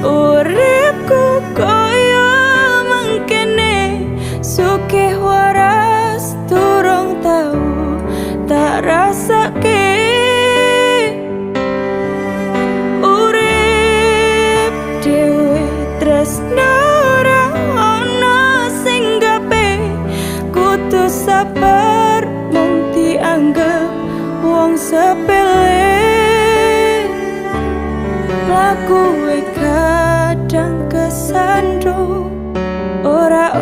Uripku koyo mengkene, sugih waras durung tau tak rasake. Urip dhewe, tresno ora ono sing gape, kudu sabar mung dianggep wong sepele. Mlaku kadang kesandung, ora